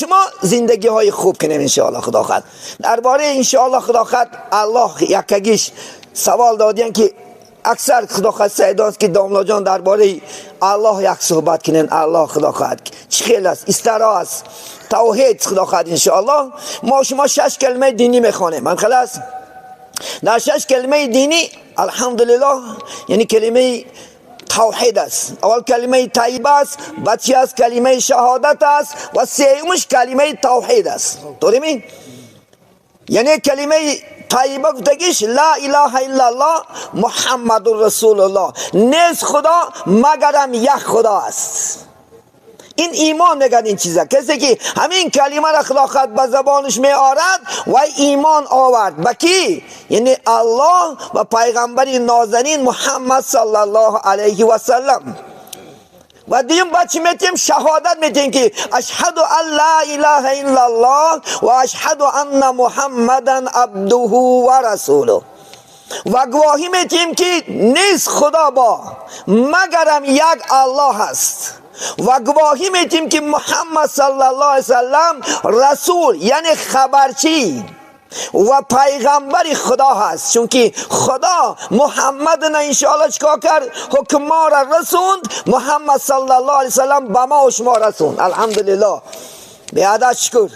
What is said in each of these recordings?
شما زندگی های خوب کنیم انشاءالله خدا خواهد. درباره انشاءالله خدا خواهد الله یکگیش سوال دادین که اکثر خدا خواهد سیدان که داملا جان درباره الله یک صحبت کنین. الله خدا خواهد چی خیلی است، استرا است، توحید خدا خواهد انشاءالله. ما شما 6 کلمه دینی میخوانیم، من خلاص در 6 کلمه دینی الحمدلله، یعنی کلمه توحید است، اول کلمه طیبه است، بعد چی است؟ کلمه شهادت است و سومش کلمه توحید است. درست؟ یعنی کلمه طیبه گفتگیش لا اله الا الله محمد رسول الله، نیست خدا مگرم یک خدا است. این ایمان میگن این چیزا. کسی که همین کلمه را خدا خود به زبانش می آرد و ایمان آورد به کی؟ یعنی الله و پیغمبر نازنین محمد صلی الله علیه و سلم. و دیم بچه میتیم شهادت میتیم که اشهد ان لا اله الا الله و اشهد ان محمدا عبده و رسوله. و گواهی میتیم که نیست خدا با مگرم یک الله هست. و گواهی میتیم که محمد صلی الله علیه وسلم رسول یعنی خبرچی و پیغمبر خدا هست، چون که خدا محمد نه انشاءالله چیکار کرد؟ حکم ما را رسوند، محمد صلی الله علیه وسلم به ما و شما رسوند. الحمدلله، به عدد شکر.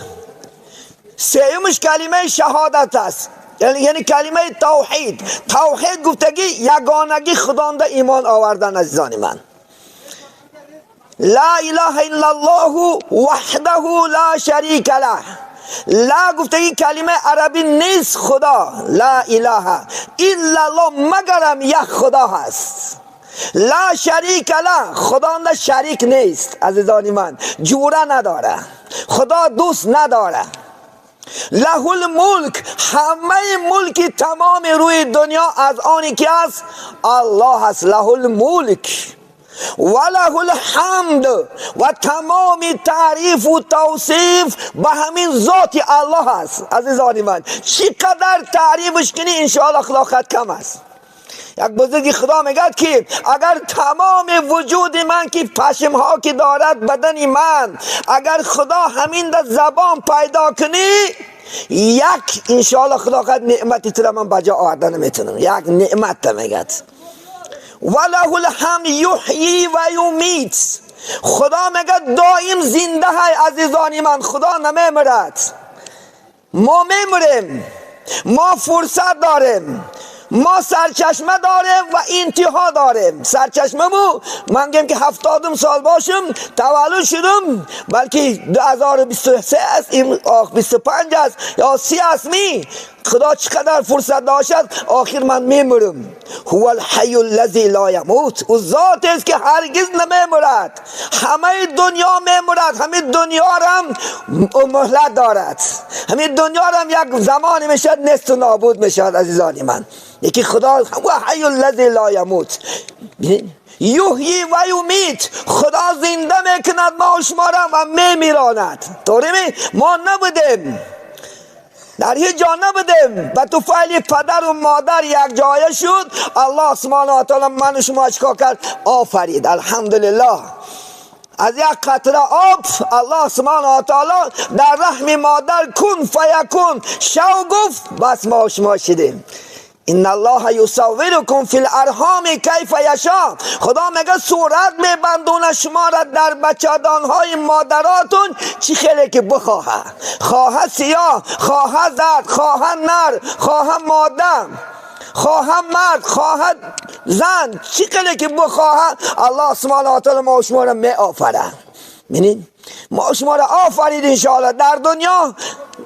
سومش کلمه شهادت است، یعنی کلمه توحید. توحید گفتگی یگانگی خدانده ایمان آوردن عزیزان من. لا اله الا الله وحده لا شریک له. لا گفته این کلمه عربی نیست خدا، لا اله الا الله مگرم یک خدا هست، لا شریک له، خدا نه شریک نیست عزیزان من، جوره نداره، خدا دوست نداره. له الملک، همه ملک تمام روی دنیا از آنی که است الله هست. له الملک و له الحمد، و تمام تعریف و توصیف به همین ذات الله است. عزیزان من چقدر تعریفش کنی انشاءالله خدا خط کم است. یک بزرگی خدا میگه که اگر تمام وجود من که پشم ها که دارد بدن من، اگر خدا همین در زبان پیدا کنی، یک انشاءالله خدا خط نعمتی تو را من بجا آوردن نمیتونم، یک نعمت میگه. و له الحمد یحیی و یمیت، خدا میگه دائم زنده های عزیزان من، خدا نمیمیرد، ما میمیریم، ما فرصت داریم، ما سرچشمه داریم و انتها داریم. سرچشمه مو من گیم که 70 سال باشم تولد شدم، بلکه 2023 است، این 25 است یا 30 است، می خدا چقدر فرصت داشت آخر من میمرم. هو الحی الذی لا یموت، او ذات است که هرگز نمیمرد. همه دنیا میمرد، همه دنیا هم مهلت دارد، همه دنیا هم یک زمان میشد نیست و نابود میشد عزیزان من. یکی خدا هو حی الذی لا یموت یحیی و یمیت، خدا زنده میکند ما و شما را و میمیراند. طوری ما نبودیم، در هیچ جا نبودیم، به تو فعل پدر و مادر یک جایه شد، الله سبحانه و تعالی من و شما چیکار کرد؟ آفرید. الحمدلله از یک قطره آب الله سبحانه و تعالی در رحم مادر کن فیکون شو گفت، بس ما و شما شدیم. ان الله یصورکم فی الارحام کیف یشاء، خدا میگه صورت میبندونه شما را در بچه‌دانهای مادراتون چی خیلی که بخواهه، خواه سیاه، خواه زرد، خواه نر، خواه ماده، خواه مرد، خواه زن، چی خیلی که بخواهه الله سبحانه و تعالی ما شما را می آفره. ببینید ما شما را آفرید انشاءالله در دنیا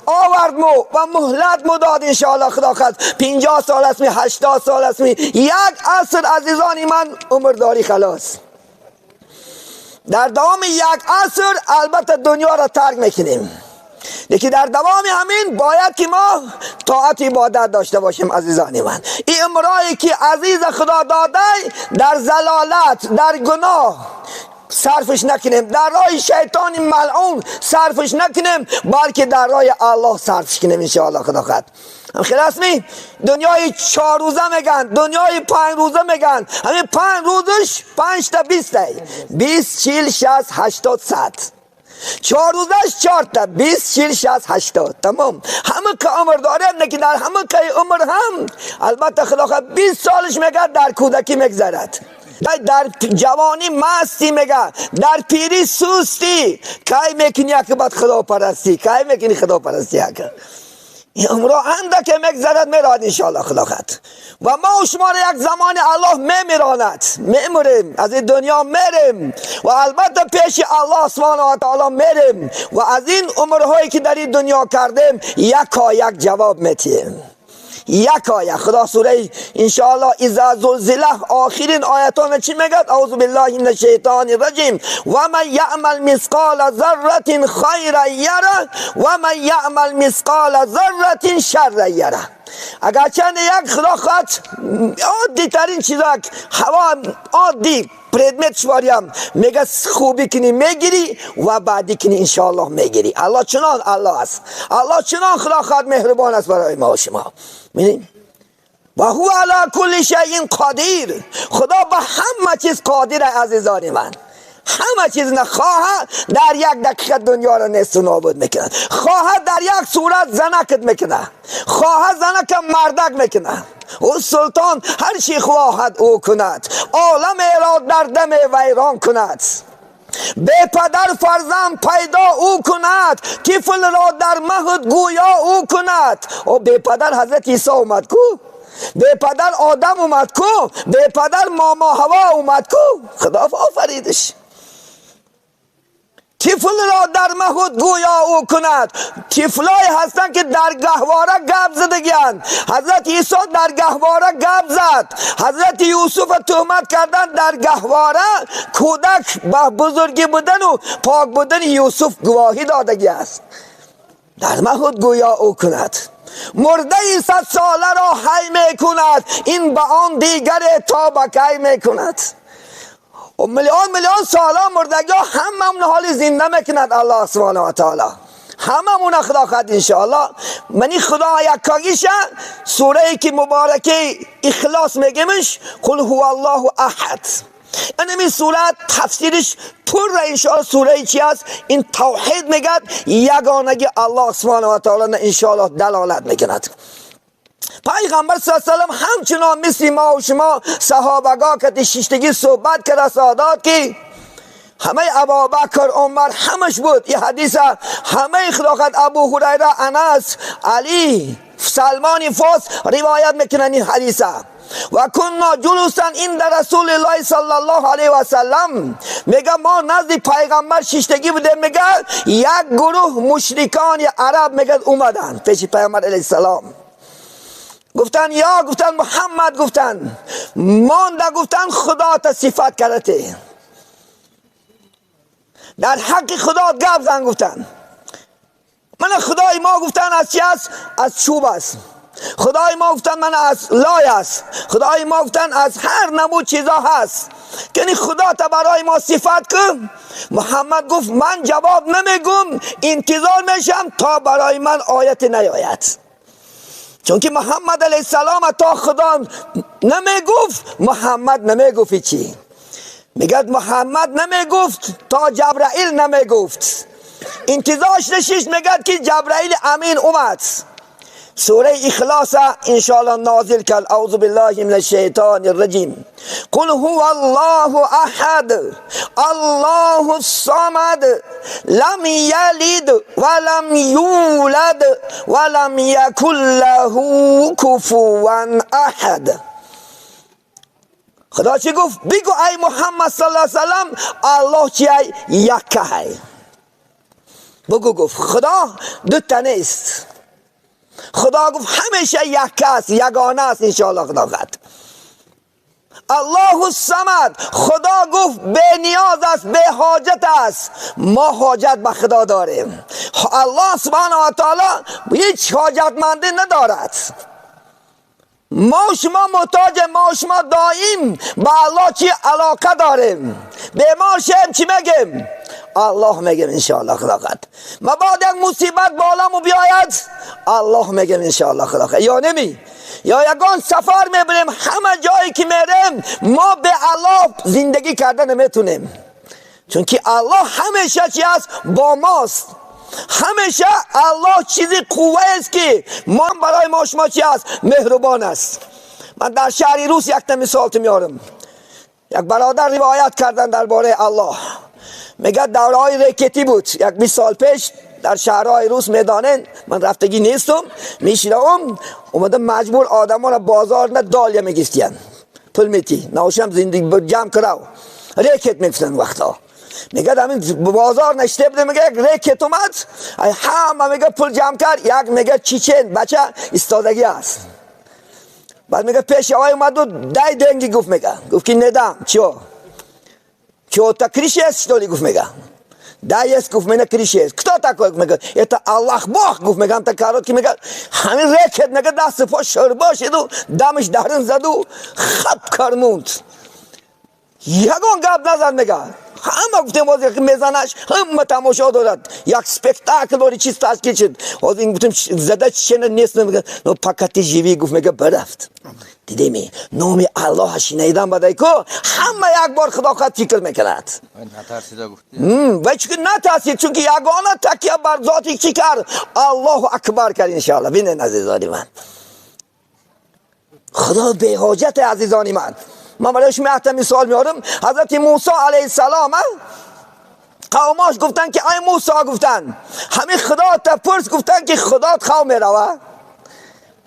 آورد مو و مهلت مو داد انشاءالله خدا خواست 50 سال است می 80 سال است می یک عصر عزیزان من عمر داری خلاص. در دوام یک عصر البته دنیا را ترک میکنیم، لیکن در دوام همین باید که ما طاعت عبادت داشته باشیم عزیزان من. این امرایی که عزیز خدا داده در ضلالت، در گناه صرفش نکنیم، در راه شیطان ملعون صرفش نکنیم، بلکه در راه الله صرفش کنیم انشاءالله خدا خواهد. هم خلاص می دنیای 4 روزه میگن، دنیای 5 روزه میگن، همین 5 روزش 5 تا 20 20 40 60 80 100. 4 روزش 4 تا 20 40 60 80 تمام. همه که عمر داریم نه که در همه که عمر هم البته خدا 20 سالش میگه در کودکی میگذرد، در جوانی مستی میگه، در پیری سستی. کی میکنی که بعد خدا پرستی؟ کی میکنی خدا پرستی؟ این عمر اندک میگذرد میراد انشاءالله خدا خد. و ما و شما یک زمان الله میمیراند، میمریم، از این دنیا میریم و البته پیش الله سبحانه و تعالی میریم و از این عمرهایی که در این دنیا کردیم یکا یک جواب میتیم، یکا یک. خدا سوره انشاءالله اذا زلزله آخرین آیتان چی میگه؟ اعوذ بالله من الشیطان الرجیم و من یعمل مثقال ذره خیرا یره و من یعمل مثقال ذره شرا یره. اگر چند یک خدا خواهد عادی ترین چیزا، هوا عادی предмет شواریم میگه خوبی کنی میگیری و بعدی کنی انشاءالله میگیری. الله چنان الله است، الله چنان خدا خواهد مهربان است برای ما و شما. می‌بینی؟ و هو علی کل شیء قدیر. خدا به همه چیز قادر عزیزان من، همه چیز نخواهد در یک دقیقه دنیا را نیست و نابود میکنه، خواهد در یک صورت زنکت میکنه، خواهد زنک مردک میکنه. او سلطان هر چی خواهد او کند، عالم را در دم ویران کند. به پدر فرزند پیدا او کند، طفل را در مهد گویا او کند. او به پدر حضرت عیسی اومد کو، به پدر آدم اومد کو، به پدر ماما هوا اومد کو. خدا آفریدش. طفل را در مهد گویا او کند. طفلای هستند که در گهواره گپ زدگی‌اند. حضرت عیسی در گهواره گپ زد، حضرت یوسف تهمت کردن در گهواره. کودک به بزرگی بودن و پاک بودن یوسف گواهی دادگی است. در مهد گویا او کند، مرده 100 ساله را حی می کند، این به آن دیگر تا به کی می کند. و میلیون میلیون سالا مردگی ها هممون حال زنده میکند الله سبحانه و تعالی، هممون خدا خواهد انشاءالله. منی خدا یکاگیشه سوره که مبارکه اخلاص میگیمش، قل هو الله احد. این سوره تفسیرش پر انشاءالله سوره چی است؟ این توحید میگد، یگانگی الله سبحانه و تعالی انشاءالله دلالت میکند. پیغمبر صلی الله علیه و سلم همچنان مثل ما و شما صحابگاه که شیشتگی صحبت کرده سادات که همه ابابکر عمر همش بود. این حدیث همه خلافت ابو هریره، انس، علی، سلمان فارس روایت میکنن این حدیث. و کنا جلوسا عند رسول الله صلی الله علیه و سلم، میگه ما نزد پیغمبر شیشتگی بوده. میگه یک گروه مشرکان عرب میگه اومدن پیش پیغمبر علیه السلام، گفتن یا گفتن محمد، گفتن مانده، گفتن خدا تا صفت کرده، در حق خدا گپ زن. گفتن من خدای ما گفتن از چی است؟ از چوب است. خدای ما گفتن من از لای است. خدای ما گفتن از هر نمود چیزا هست. یعنی خدا تا برای ما صفت کن. محمد گفت من جواب نمیگم، انتظار میشم تا برای من آیت نیاید. چون که محمد علیه السلام تا خدا نمیگفت، محمد نمیگفت چی؟ میگد محمد نمیگفت تا جبرائیل نمیگفت. انتظارش نشیش، میگد که جبرائیل امین اومد. سوره اخلاص انشاءالله نازل کرد. اعوذ بالله من الشیطان الرجیم. قل هو الله احد الله الصمد لم یلد ولم یولد ولم یکن له کفوا احد. خدا چی گفت؟ بگو ای محمد صلی الله علیه وسلم الله چی ای؟ یکه ای. بگو گفت خدا دو تا نیست. خدا گفت همیشه یک است، یگانه است انشاءالله خدا خد. الله الصمد، خدا گفت به نیاز است، به حاجت است. ما حاجت به خدا داریم. الله سبحانه و تعالی هیچ حاجتمندی ندارد. ما شما محتاج، ما شما دائم به الله چی علاقه داریم. بیمار شیم چی میگیم؟ الله میگیم انشاءالله خدا خد. مباد یک مصیبت بالامو بیاید الله میگیم انشاءالله خدا خد. یا نمی یا یگان سفر میبریم، همه جایی که میریم ما به الله زندگی کرده نمیتونیم. چون که الله همیشه چی است؟ با ماست. همیشه الله چیزی قوه است که ما برای ما شما چی است؟ مهربان است. من در شهر روس یک تا مثال میارم. یک برادر روایت کردن درباره الله، میگه دورهای رکتی بود، یک 20 سال پیش در شهرهای روس میدانن، من رفتگی نیستم، میشیدم اومدم مجبور آدم ها را بازار نه دالیا میگفتین، پول میتی نوشم زندگی جمع کراو رکت میگفتن وقتا. میگه همین بازار نشته بوده، میگه یک رکت اومد همه میگه پول جمع کرد، یک میگه چیچن بچه ایستادگی است. بعد میگه پیش آقای اومد و دای دنگی گفت، میگه گفت که ندم چیو چیو تا کریش است شدولی گفت، میگه دای است گفت من کریش است کتا تا گفت، میگه это الله бог گفت، میگه تا کارот که میگه همین رکت میگه دست پا شربا شد و دمش درن زد و خب کرموند، یگان گپ نزد. میگه همه گفتیم باز یک میزنش همه تماشا دارد، یک سپکتاکل داری چیز تشکیل شد. باز این گفتیم زده چنه نیست، میگه نو پاکتی جیوی گفت، میگه برفت. دیدی نام الله شنیدن بدای کو همه یک بار خدا خود فکر میکند. نترسیده گفت. و چون نترسید، چون که یگانه تکیه بر ذاتی چی کرد؟ الله اکبر کرد. ان شاء الله ببینید عزیزان من، خدا به حاجت عزیزان من. من برای شما حتی مثال میارم. حضرت موسی علیه السلام قوماش گفتن که ای موسی، گفتن همین خدا تا پرس، گفتن که خدات خواه میروه.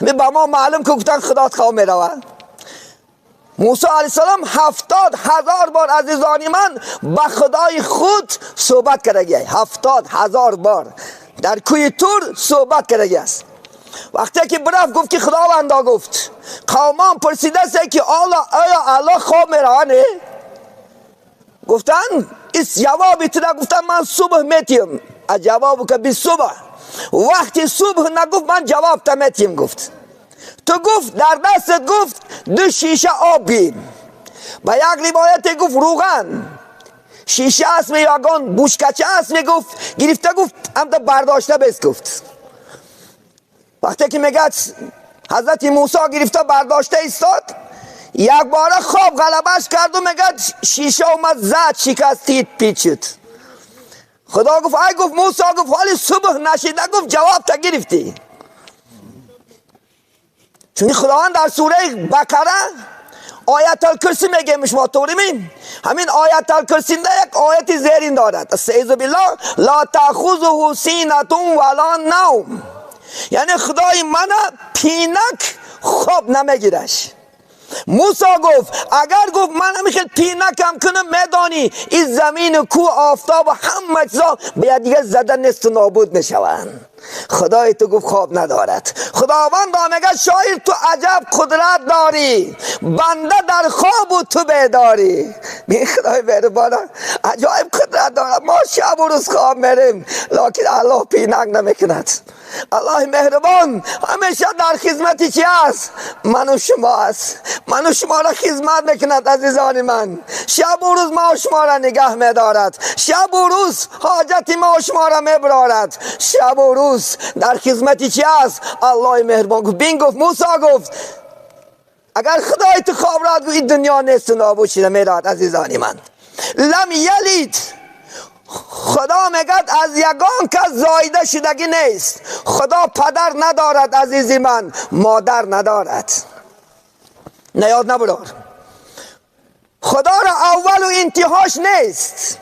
همین با ما معلوم که گفتن خدات خواه میروه. موسی علیه السلام 70,000 بار عزیزان من با خدای خود صحبت کرده، 70,000 بار در کوی تور صحبت کرده است. وقتی که برفت گفت که خداوندا گفت قومان پرسیده است که آیا الله خواب میروه؟ نه. گفتن اس جوابی تو گفتن من صبح میتیم. از جواب که بی صبح وقتی صبح نگفت من جواب تا میتیم. گفت تو گفت در دستت گفت 2 شیشه آب بین. با یک روایت گفت روغن شیشه است می یگان بوشکچه است می گفت گرفته گفت هم تا برداشته بس گفت. وقتی که میگه حضرت موسی گرفته برداشته ایستاد، یک باره خواب غلبش کرد و میگه شیشه اومد زد شکست تیت پیچید. خدا گفت ای گفت موسی گفت حالی صبح نشیده گفت جواب تا گرفتی. چون خداوند در سوره بقره آیت الکرسی میگه شما طوری همین آیت الکرسی یک آیت زیرین دارد، استعیذ بالله لا تأخذه سینة ولا نوم، یعنی خدای من پینک خواب نمیگیرش. موسی گفت اگر گفت من همیشه پینکم کنم میدانی این زمین و کوه آفتاب و همه چیزا به دیگه زده نیست و نابود میشوند. خدای تو گفت خواب ندارد. خداوند میگه شاعر تو عجب قدرت داری، بنده در خواب و تو بیداری. می خدای مهربان عجایب قدرت دارد. ما شب و روز خواب میریم لکن الله پینک نمیکند. الله مهربان همیشه در خدمت چی است؟ من و شما است. من و شما را خدمت میکند عزیزان من. شب و روز ما و شما را نگه میدارد. شب و روز حاجت ما و شما را میبرارد. شب و روز در خدمت چی است؟ الله مهربان گفت بین گفت موسی گفت اگر خدای تو خواب را این دنیا نیست و نابود شده میراد. عزیزان من لم یلید، خدا میگه از یگان کس زایده شدگی نیست. خدا پدر ندارد عزیزی من، مادر ندارد. نیاد نبرار، خدا را اول و انتهاش نیست،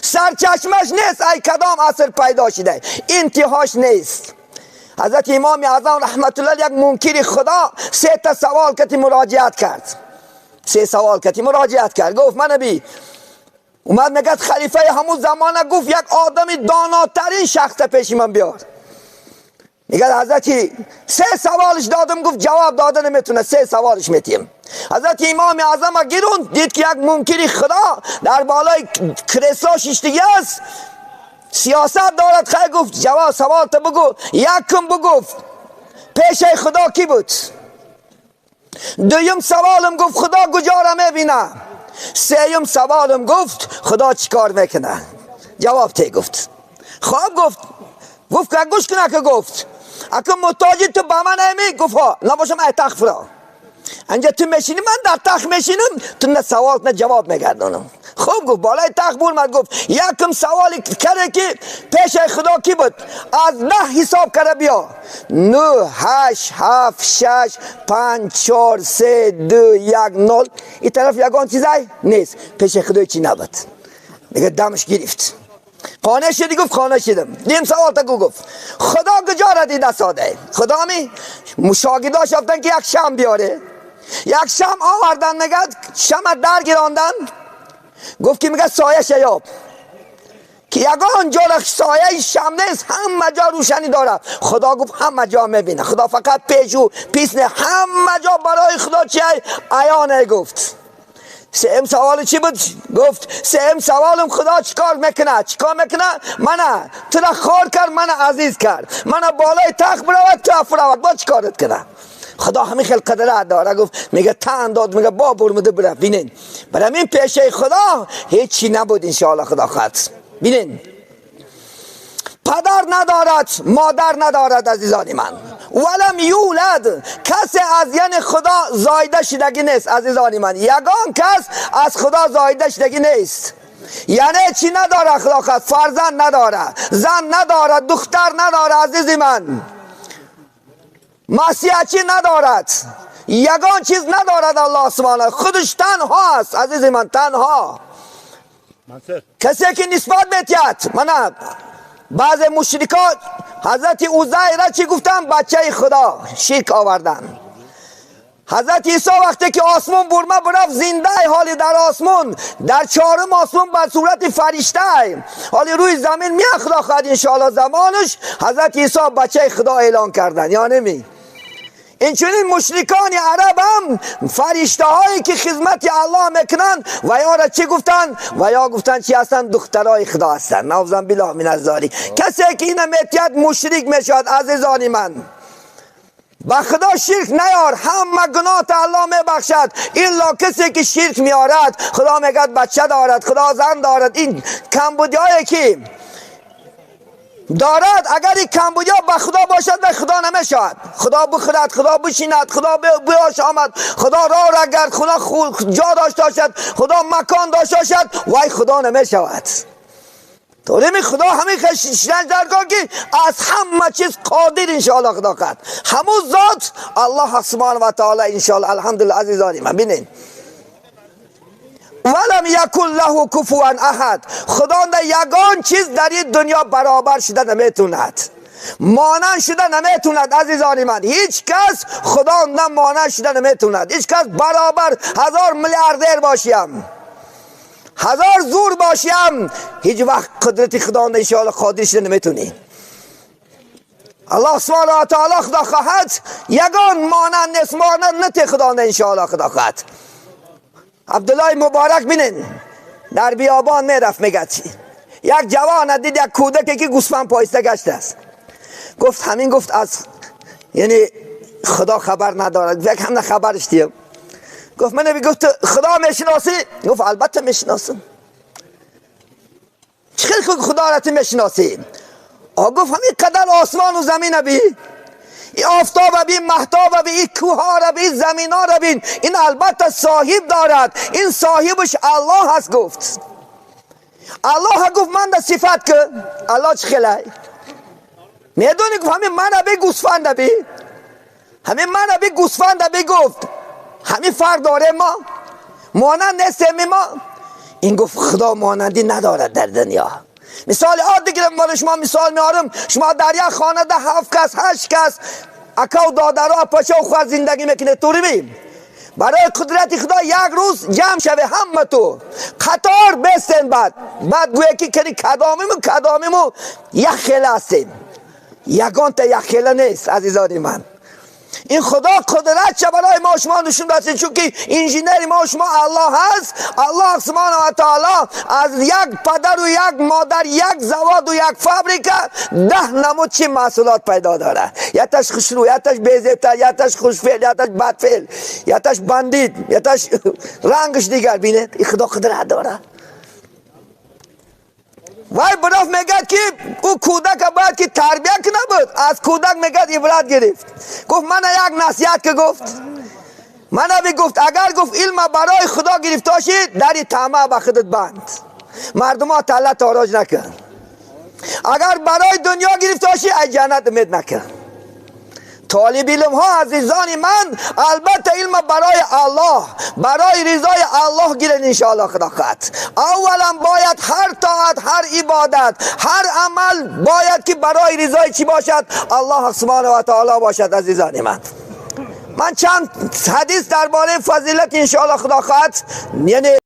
سرچشمش نیست. ای کدام عصر پیدا شده انتهاش نیست. حضرت امام اعظم رحمت الله یک منکر خدا 3 تا سوال کتی مراجعت کرد. 3 سوال کتی مراجعت کرد. گفت من نبی اومد میگه خلیفه همون زمانه گفت یک آدم داناترین شخص پیش من بیار. میگه حضرت 3 سوالش دادم گفت جواب داده نمیتونه، 3 سوالش میتیم. حضرت امام اعظم گیرون دید که یک منکر خدا در بالای کریسا شیشتگی است، سیاست دارد. خیلی گفت جواب سوال تا بگو. یکم بگفت پیش خدا کی بود؟ دویم سوالم گفت خدا کجا را میبینه؟ سیم سوالم گفت خدا چیکار میکنه؟ جواب تی گفت. خواب گفت گفت که گوش کنه که گفت اگه محتاجی تو با من نمی؟ گفت ها نباشم ای تخفرا. انجا تو میشینی من در تخت میشینم تو نه سوال نه جواب میگردانم. خوب گفت بالای تخت برمد گفت یکم سوالی کرده که پیش خدا کی بود؟ از 9 حساب کرده بیا 9 8 7 6 5 4 3 2 1 0 این طرف یگان چیزای نیست پیش خدا چی نبود. دیگه دمش گرفت. خانه شدی؟ گفت خانه شدم. دیم سوال تا گفت خدا کجا را دیده ساده؟ خدا می مشاگرداش رفتن که یک شم بیاره. یک شم آوردن میگه شم در گیراندن. گفت که میگه سایه شیاب که یگان جا سایه شم نیست همه جا روشنی داره. خدا گفت همه جا میبینه. خدا فقط پیش و پیس نه همه جا برای خدا چیه عیانه. گفت سوم سوال چی بود؟ گفت سوم سوالم خدا چیکار میکنه؟ چیکار میکنه؟ منه تو را خار کرد منه عزیز کرد منه بالای تخت برود تو افرود با چیکارت کنه؟ خدا همین خیلی قدرت داره. گفت میگه تن داد میگه با برمده بره. بینین برای این پیشه خدا هیچی نبود انشاءالله خدا خواهد. بینین پدر ندارد مادر ندارد عزیزان من. ولم یولد کسی از یعنی خدا زایده شدگی نیست عزیزان من. یگان کس از خدا زایده شدگی نیست. یعنی چی نداره خدا خواهد؟ فرزند نداره، زن نداره، دختر نداره عزیزی من، مسیحچی ندارد، یگان چیز ندارد. الله سبحانه خودش تنها است عزیز من، تنها. کسی که نسبت میتید من بعض مشرکان حضرت عزیر را چی گفتن؟ بچه خدا شرک آوردن. حضرت عیسی وقتی که آسمون برمه برفت زنده حالی در آسمون در چهارم آسمون به صورت فرشته حالی روی زمین می خدا خواهد انشاءالله زمانش حضرت عیسی بچه خدا اعلان کردن. یا نمی این چنین مشرکان عرب هم فرشته هایی که خدمت الله میکنن و یا را چی گفتن؟ و یا گفتن چی هستن؟ دخترای خدا هستن. نعوذ بالله من الذالک. کسی که اینو میتید مشرک میشد عزیزان من. با خدا شرک نیار همه گناه الله میبخشد الا کسی که شرک میارد. خدا میگه بچه دارد، خدا زن دارد، این کمبودی هایی که دارد اگر این کمبودی ها به خدا باشد به خدا نمیشود. خدا بخورد، خدا بشیند، خدا بیاشامد، خدا راه را گرد، خدا جا داشته باشد، خدا مکان داشته باشد، وای خدا نمیشود. طوری خدا همین خشن درگاه که از همه چیز قادر انشاءالله خدا قد همون ذات الله سبحانه و تعالی انشاءالله. الحمدلله عزیزان من بینین ولم یکن له کفوا احد. خدا یگان چیز در این دنیا برابر شده نمیتوند، مانند شده نمیتوند عزیزان من. هیچ کس خدا نه مانند شده نمیتوند. هیچ کس برابر هزار میلیاردر باشیم هزار زور باشیم هیچ وقت قدرت خدا انشاءالله قادر شده نمیتونی. الله سبحانه و تعالی خدا خواهد یگان مانند نیست، مانند نتی خدا انشاءالله خدا خواهد. عبدالله مبارک بینین در بیابان میرفت میگه یک جوان دید یک کودکی که گوسفند پایسته گشته است. گفت همین گفت از یعنی خدا خبر ندارد یک هم خبرش دیم. گفت من گفت خدا میشناسی؟ گفت البته میشناسم. چه خدا را میشناسی؟ گفت همین قدر آسمان و زمین بی، این آفتاب بین، مهتاب بین، این کوه را بین، زمین ها را بین، این البته صاحب دارد، این صاحبش الله هست. گفت الله گفت من در صفت که الله چه خیلی میدونی؟ گفت همین من بی گوسفند بی، همین من بی گوسفند بی. گفت همین فرق داره ما مانند نیستیم ما. این گفت خدا مانندی ندارد در دنیا. مثال عادی گیرم برای شما مثال میارم. شما در یک خانه ده 7 کس 8 کس اکا و دادرها پاچه و خود زندگی میکنه. طوری بیم برای قدرت خدا یک روز جمع شوه همه تو قطار بستن. بعد گویه که کدی کدامیمو یک خیله هستیم. یگان تا یک خیله نیست عزیزان من. این خدا قدرت چه برای ما شما نشون داده، چون که انجینر ما شما الله هست. الله سبحانه و تعالی از یک پدر و یک مادر، یک زواد و یک فابریکه 10 نمود چی محصولات پیدا داره. یتش خوشرو، یتش بیزیبتر، یتش خوشفعل، یتش بدفعل، یتش بندید، یتش رنگش دیگر. بینید این خدا قدرت داره. وای براف میگه که او کودک باید که تربیت کنه بود. از کودک میگه عبرت گرفت. گفت من یک نصیحت که گفت Мана гуфт, агар гуфт илм барои Худо гирифтошӣ, дари тамаъ ба худат банд, мардумо талла тороҷ накун. Агар барои дунё гирифтошӣ, аз ҷаннат умед накун. Толиби илмҳо, азизони ман, албатта илм барои Аллоҳ, барои ризои Аллоҳ гиред, иншоаллоҳ Худо хоҳад. Аввалан бояд ҳар тоат, ҳар ибодат, ҳар амал бояд ки барои ризои чӣ бошад? Аллоҳ субҳана ва таоло бошад. Азизони ман, ман чанд ҳадис дар бораи фазилат, иншоаллоҳ Худо хоҳад, яъне.